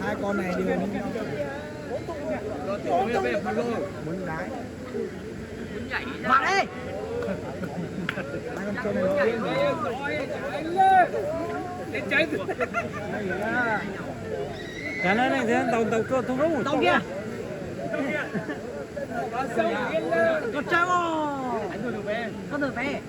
Hai con này đi. Muốn đá. Vặt đi. Cá này này, thế tàu, tàu cua thung lũng. Tàu kia. Con trai không? Con tàu bé.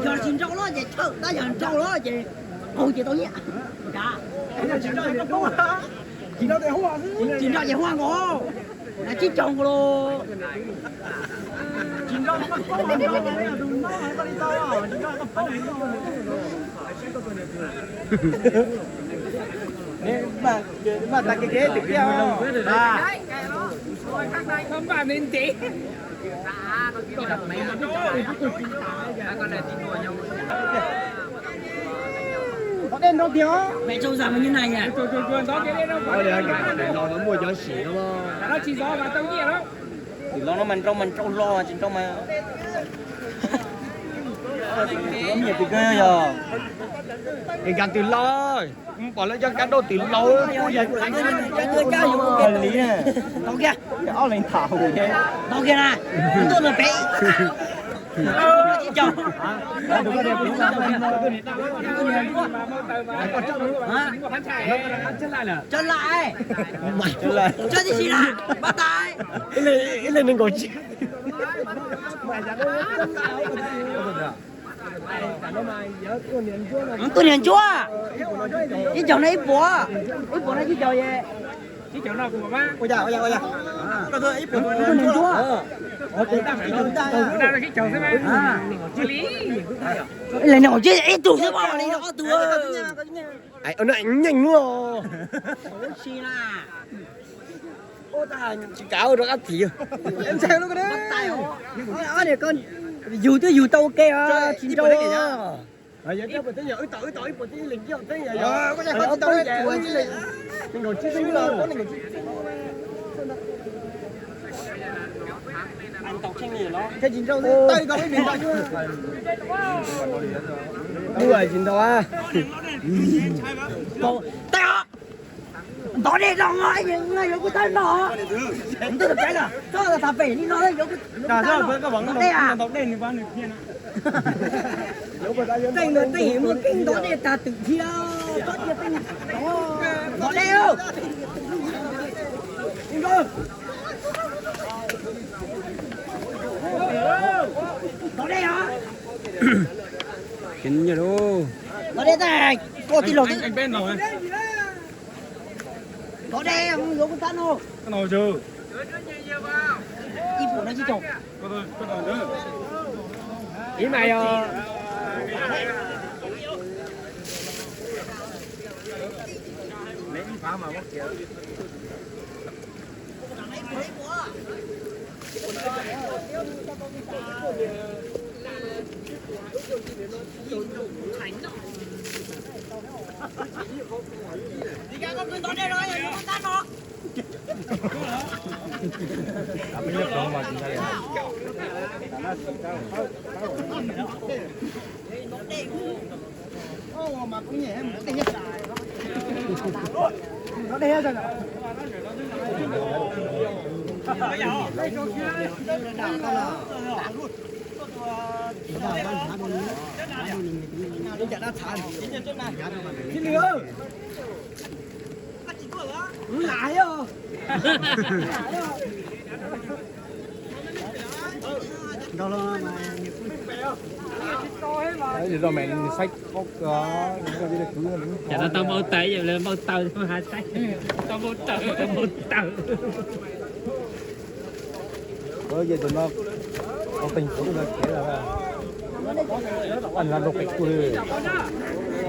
Yog tsis nrau los ces tshawj, tab yog nrau los ces qaug ces tau nyiaj. Tsis nrau ces huaj nkaus, tsib caug nkaus los. Mẹ trâu già mà như này nhỉ? Twm laus no muaj cov sim no. Twm laus no mas nrau mas nrau hlo tsis nrau mas. Nyiam twm kawg yog. Es nkag twm laus, pom lawv cov kab dauj twm laus kuj yog. Tau kiag. Ob leeg tham hauv. Tau kiag na. Tuaj ntawm pem. Cov lam, cov tib si na, pab tas. Ib leeg nees nkaum tsib. Tuaj niag ntsuab, ib caug no ib puas, ib puas no tsib caug es. Tuaj niag ntsuab. Ib leeg nees nkaum tsib ib tug xwb, ob tug. Nyeej os. Tsis kav rau qab thim. Yug twb yug tau ua ke os, tsis nrau. Ntov dej no, yuav kuj tab no. Ntoj tus peb lawm, txhob tas pem li no, yuav kuj ntov dej a. Tej ntawd tej muaj keeb ntov dej tag twm thiab, txhob cia tej ntov dej. Ntov dej os. Ntov dej tag, koj tij laug twb. Ntov dej, yuav kuj tab no. Ib puas no tsib caug. Ib mas yog. Cov no tau npau taws, yog lawv npau taws mas has saib. Tau npau taws, tau npau taws.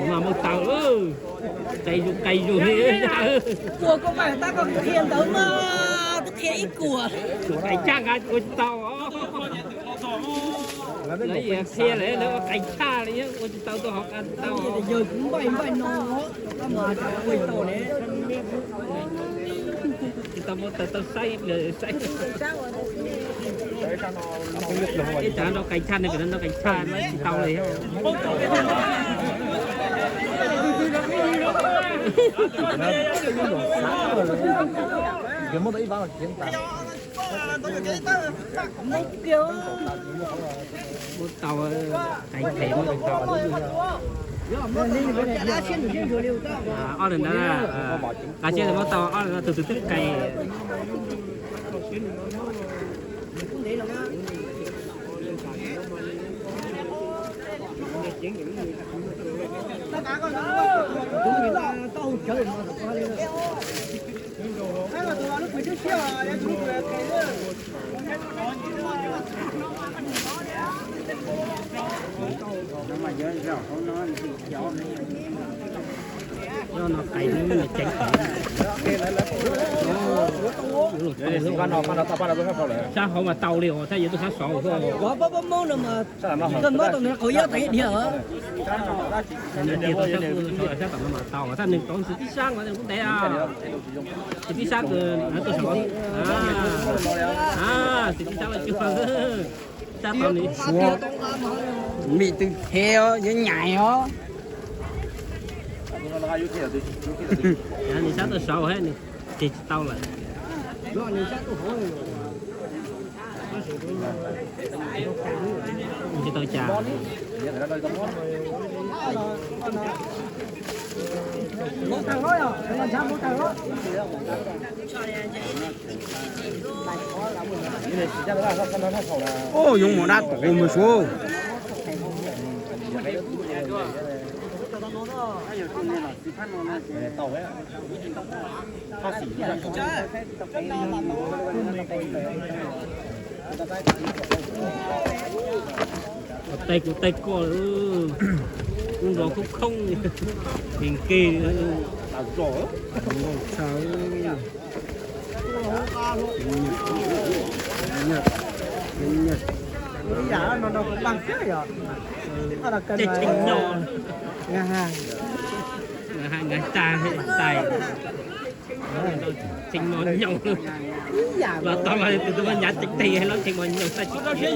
Mas npau taws, qis zus qis zus li. Kuas koj pais tab koj qhia ntawd mas, twb qhia ib kuas. Qis tshaj nqa ua tsis tau. Lawv qhia lawm, lawv ua qis tshaj li, ua tsis tau, tuaj hauv qab tsis tau. Yog kuv npaij npaij no, tab mas ua tau ne. Tsis tau npau taws, tau saib lawm saib. Ib tsam nrau qis tshaj ne, nrau qis tshaj tsis tau li. Muab tau, qis qis muab tau. Ob leeg ntawd, qis tshaj muab tau ob leeg no, tus twg twb qis. Yog no qis no ceev. Sab hauv mas tau li os, tab yuav tuaj sab saud. Koj mob tau nws qhov yab tas dhia. Sab tom no mas tau, sab neeg tau xwm tib sab no kuj ntev. Xwm tib sab, xwm tib sab los cuag. Sab tom no, mim twg qhia os, yuav nyaim os. Nws sab tuaj saud, nws tig tsis tau lawm. Tsis tau cas. Ub, yoov mos dab tuv mus suav. Tej kuv tej koj, kub nrov khoob khoob, nkeeg nkeeg. Tseem nyob, nqa tag tais. Tseem mos nyoos. Los tau los tus tub nyav tseem tes los tseem mos nyoos tab tsis khiav.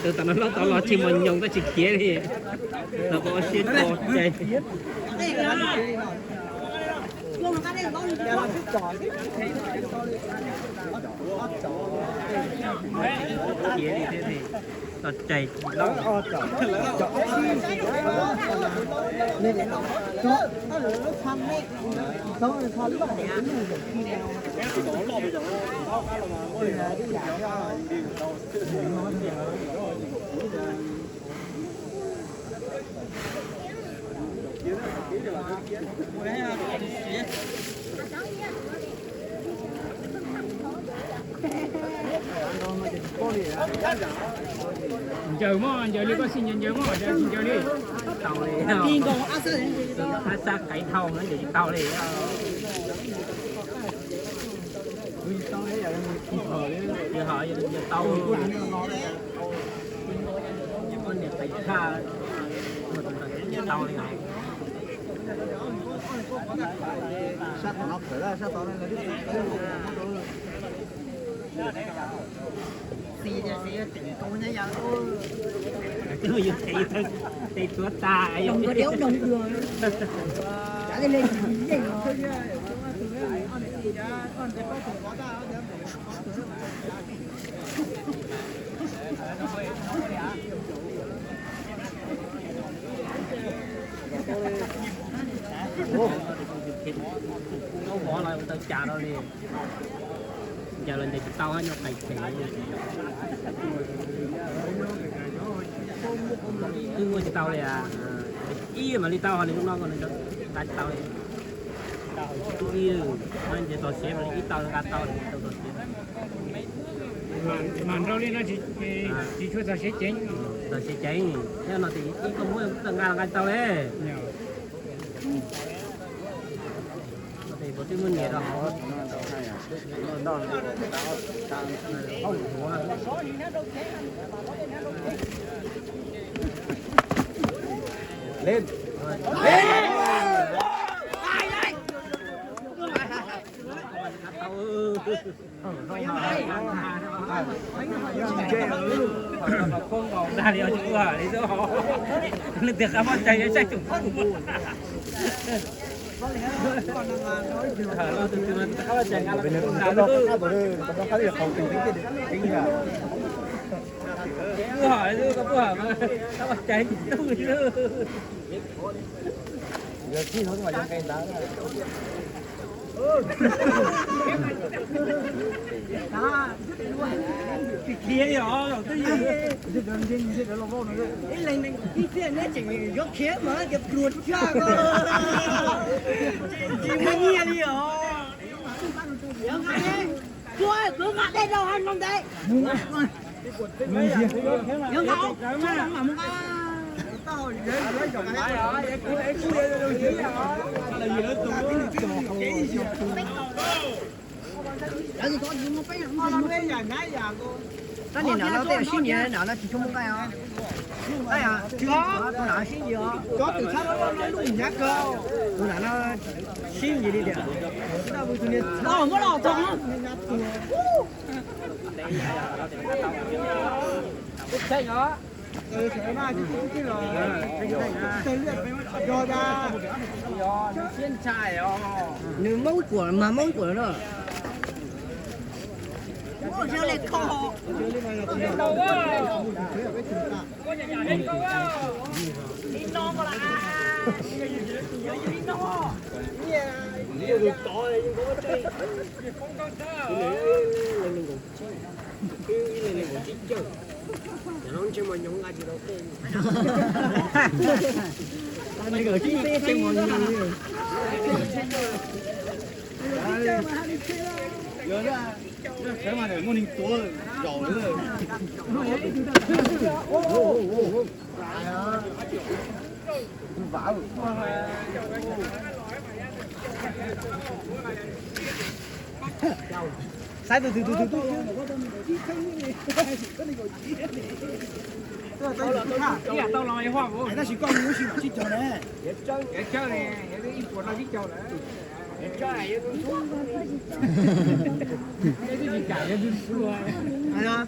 Tus tam no los tau los tseem mos nyoos tab tsis khiav li. Los koj ua siab tso ces. Khiav li thiab. Tos cais. Ncaws mog, ncaws li koj xij ncaws ncaws mog, ncaws li. Ab xab qaiv dhau na, ncaws tsis tau li. Ho tau niam qaiv tshaj tau li. Sab tom no khawm, sab tom no. Twb yus tes, tes tuav tas yus. Nkaus diav doog dua. Cav li le yeej. Ub, ub, ub, tau cas no li. Ncaws los ncaws tsis tau, nyob qis qis. Twb muaj tsis tau li, ib mam li tau, ho li lub no ko nqa tsis tau li. Ib, nyob nce txog siav mam li ib tau nqa tau li tau txog siav. Mas nrau li no tsis tshua txog siav ceev. Txog siav ceev, nyob no ces ib koj muab tawm nqa los nqa tau li. Puas twb muab nias rau hauv. Dag li os, tsis ua li xwb. Leej twg qab poj cai saib tsoom kuv. Qab poj cai nqa los kuv nqa lawm. Kuv hom li xwb, koj puas hom mas qab poj cai tsis tuj li xwb. Khiav li os, ib leeg ib txhia neb tseem yuav khiav mas tias pluas tshaj ko, tsis muaj nyiaj li os. Tua kwv nqa dej rau hauv no ntev. Tab sis no no tej sib nyiam, no no tsis tshua muaj nqaij os. Tus no sib nyiam os, tus no sib nyiam li tias, muab los txog. Nws Hmoob Kuam mas Hmoob Kuam no. Muaj neeg tuav zaum lawm. Xaiv tus twg tus twg tuaj. Tab sis koj mus ua si mam sib caug ne.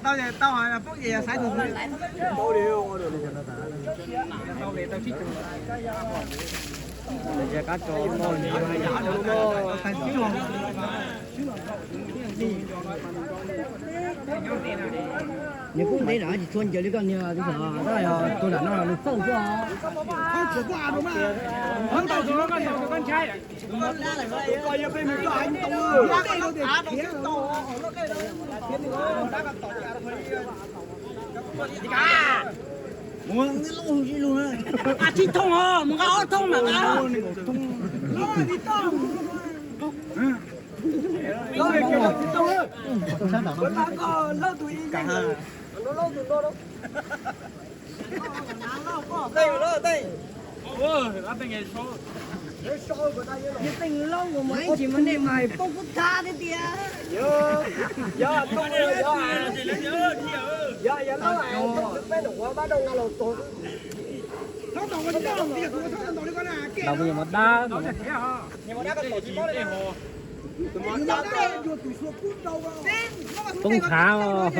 Tau, tau, poob ces xaiv tus twg. Nws kuj ntev lawm tsis tshua ncaws li koj niag, tab sis tus nram no nws txawj xwb os. Mus sib lug, mus nqa ob thooj mas nqa. Yog teej lauj kuv mas ib ntsis mas nej mas poob kub thab thiab tiag. Ntaus kuv yuav mus dab. Poob tshav os.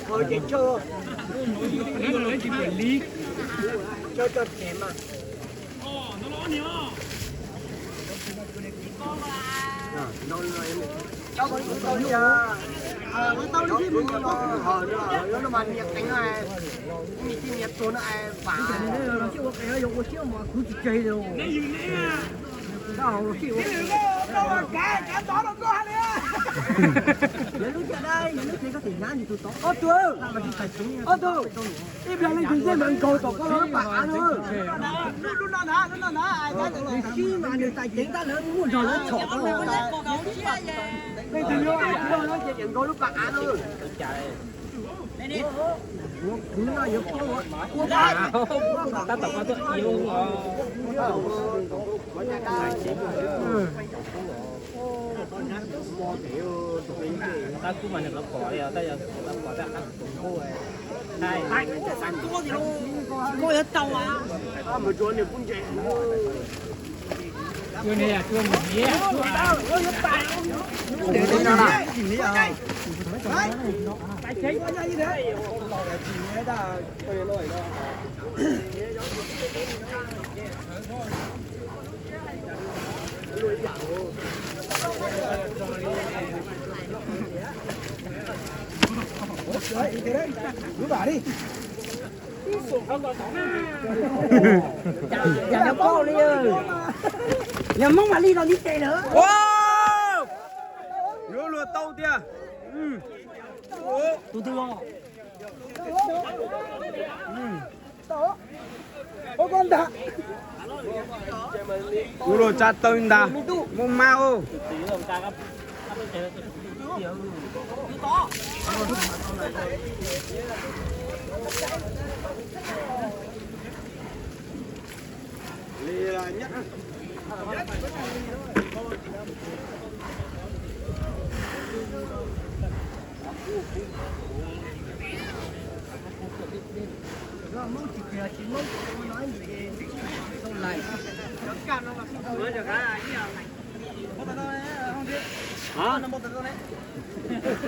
Mov dej tsis ya li. Ib pliag leej twg yeej mas nkaug tom koj lub pas av na. Nws sib mas nws tais ceev tab lawv muaj zog lawv tshom koj. Leej twg yuav nkaug lub pas av na. Yuav khwv no yuav ua tab tom koj tuaj ib lub os. Qab kub mas nws lov pom li os, tab yog lov pom tab qab tus nqub. Yog pauj li, yog Hmoob mam li los ntiv tes lawm. Yuav luag tau tiag. Tus twg los? Ua luag tsa taw ntag, muaj mab os.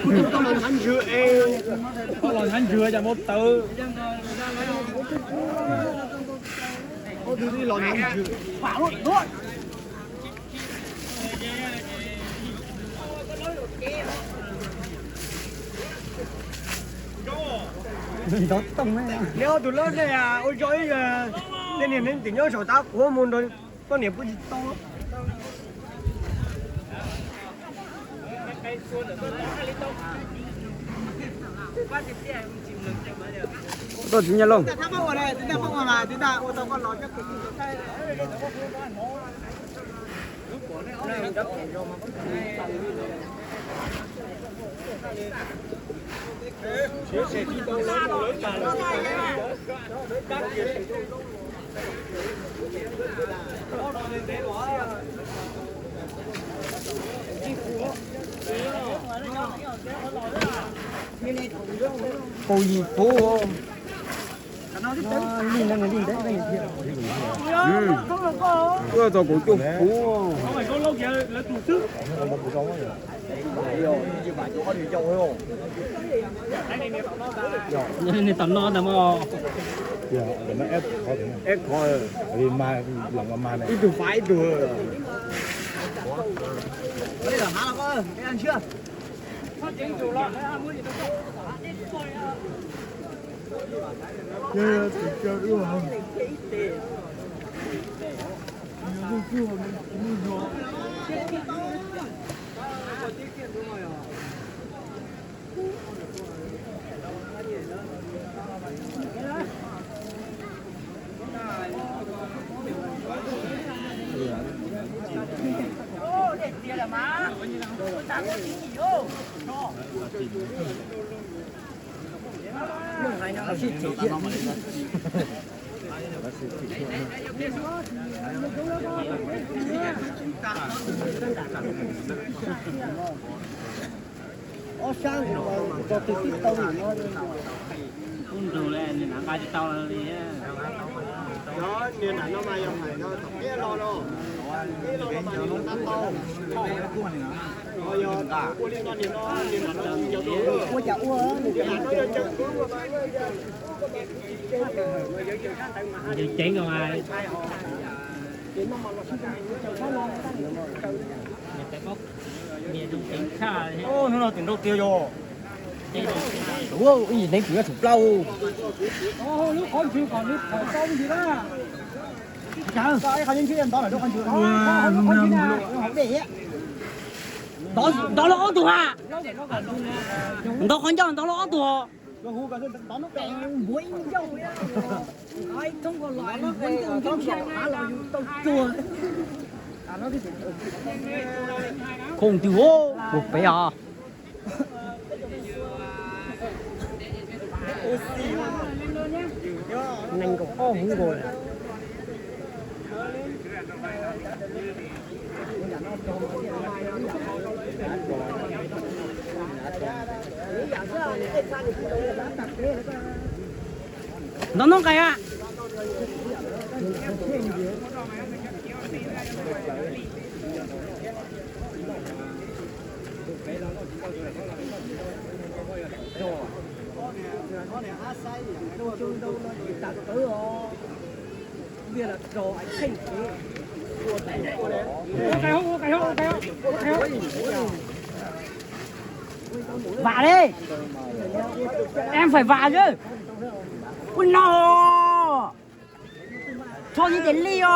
Koj los hnyav ntswg es koj los hnyav ntswg cas muab tawv. Koj twb los hnyav ntswg. Neb ob tug lawm ne, ua zoo ib yam tej niag neeg tim nyob saum tav quav mus nrog koj niam pw tsis tau. Koj tsis nyiam loj. Kaum yim puv. Li no nws li ntawd thiab. Tuaj txog kaum cuaj puv. Nws tom no ntag mog. Ib tug fav ib tug. Ob sab nkaus twg tib tau li no. Ub nrug li, nws nqa tsis tau li. Niag nram no mas yog hais no tom peb lo no, peb lo no mas nws nqa tau. Yog ua li no niag no, niag nram no ua cas ua, niag nram no yog caws. Yog ceev os. Hnub no tim nrau tiag yog. Ib yim neeg tim nyob tshum plaub. Lub qhov ntswg kom nws thaum tau ntsis na. Ib qhov ntswg ntawd lawm, lub qhov ntswg na, hauv dej. Ntov los ob tug ha. Ntov qhov ncauj ntov los ob tug. Khoom twg ua mus pem os. Nees nkaum ob hwv nkaus lawm. Ntov noob nqes a. Vam li. Em phải vam chứ. Ui no. Rho li ces li os.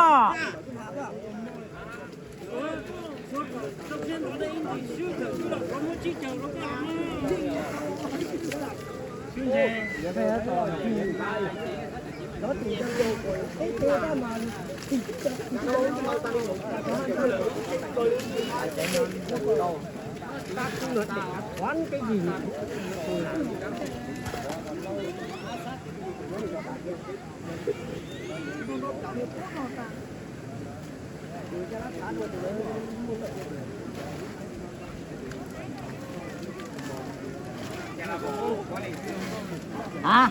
Hả?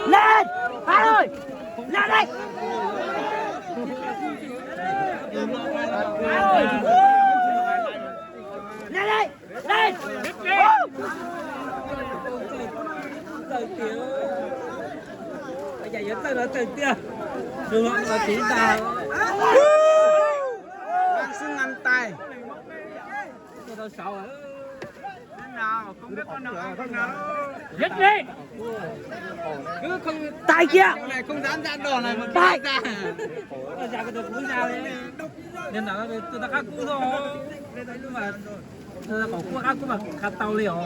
Lên! Hả ơi! Lên đây! Lên đây! Lên! Tawg tiag. Ua cas yuav tawg los tawg tiag. Nws los los tiv ntag. Nqaij xwb nqaij tais. Tua tau saud. Dale. Tais kiag. Tais. Tus tau qab kub xwb. Qhov kub qab kub mas qha tau li os.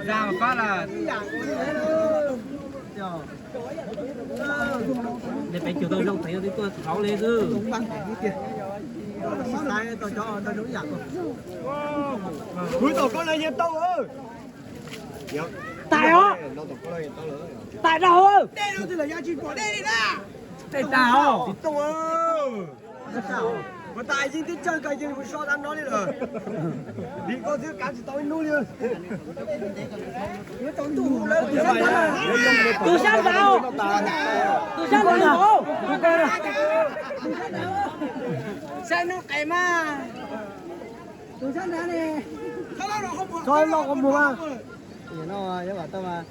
Zaj mas pab lawm. Peb cug tau zoo teev twb tuaj txhaum li xwb. Tais os. Tais dab hau. Tais os. Ua tas yeej twb tsawg kawg yeej mus so dab no li lawm. Vim koj twb kav tsis tau ib hnub li. Tus sab nraud, tus sab nraud. Saib no qes mas. Tus sab nraud ne. Txhob loj qhov muag mas. Nim no yog vam tau mas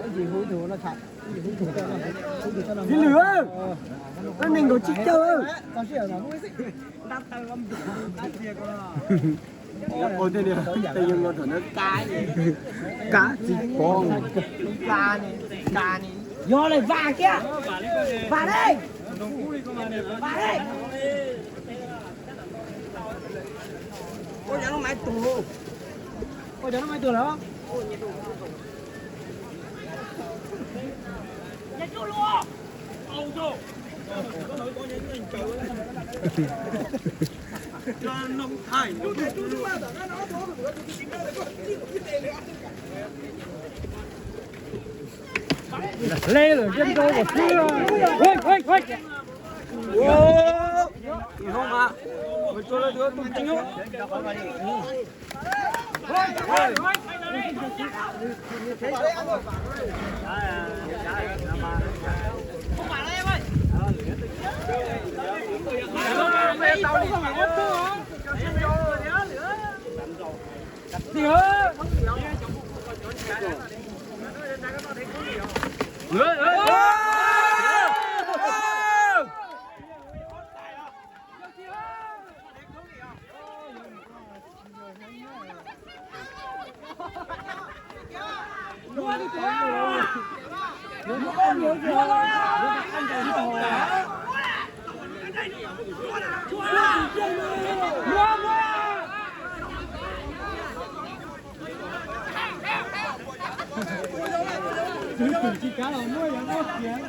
ib ntsis hu tus no tham. Txiv lwm, koj nees nkaum tsib caug. Ua tej no thaum no kab, kab tsis pom. Yog li vam kiag, vam li, vam li. Ua cov no maiv tuag, ua cov no maiv tuag lawm. Lej lawm, yeej rau kom xwb. Tsis kav los muab yog muab kiag.